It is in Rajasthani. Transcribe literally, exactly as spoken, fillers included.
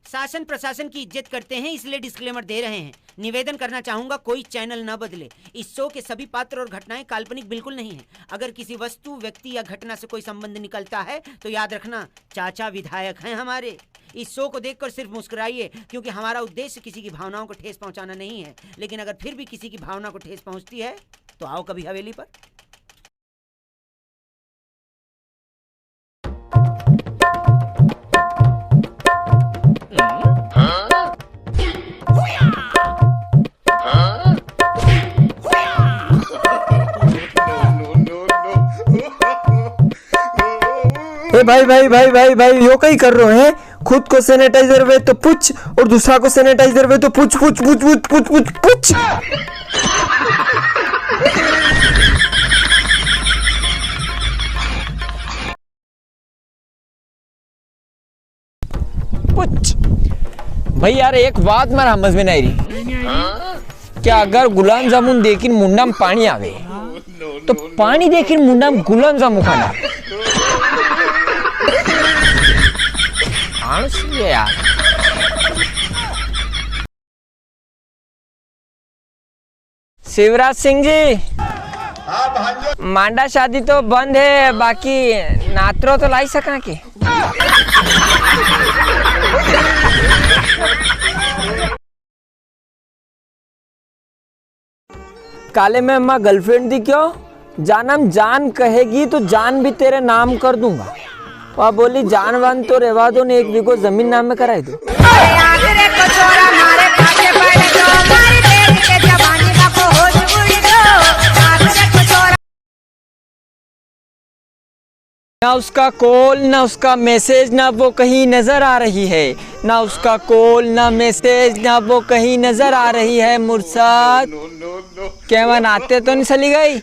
शासन प्रशासन की इज्जत करते हैं, इसलिए disclaimer दे रहे हैं। निवेदन करना चाहूंगा, कोई channel न बदले। इस show के सभी पात्र और घटनाएं काल्पनिक बिल्कुल नहीं हैं। अगर किसी वस्तु, व्यक्ति या घटना से कोई संबंध निकलता है तो याद रखना, चाचा विधायक हैं हमारे। इस show को देखकर सिर्फ मुस्कुराइए, क्योंकि हमारा उद्देश्य किसी की भावनाओं को ठेस पहुंचाना नहीं है। लेकिन अगर फिर भी किसी की भावना को ठेस पहुंचती है तो आओ कभी हवेली पर। ए भाई, भाई, भाई, भाई, भाई, यो कई कर रहे हैं? खुद को sanitizer वे तो पूछ और दूसरा को sanitizer वे तो पूछ, पूछ, पूछ। पूछ। भाई यार, एक बात मारा समझ में नहीं रही कि अगर गुलाब जामुन देखिन मुंडा में पानी आवे, तो पानी देखिन मुंडा में गुलाब जामुन खाना। आलसी है यार। शिवराज सिंह जी, हाँ भांजो। मांडा शादी तो बंद है, बाकी नातरो तो लाई सका के? काले मैं माँ girlfriend थी क्यों, जानम जान कहेगी तो जान भी तेरे नाम कर दूंगा। वा बोली, जान वान तो रेवा दो ने, एक बीघो जमीन नाम में कराई दो। ना उसका कॉल, ना उसका मैसेज, ना वो कहीं नजर आ रही है। ना उसका कॉल, ना मैसेज, ना वो कहीं नजर आ रही है। मुर्शद, केवा नाते तो नी चली गई?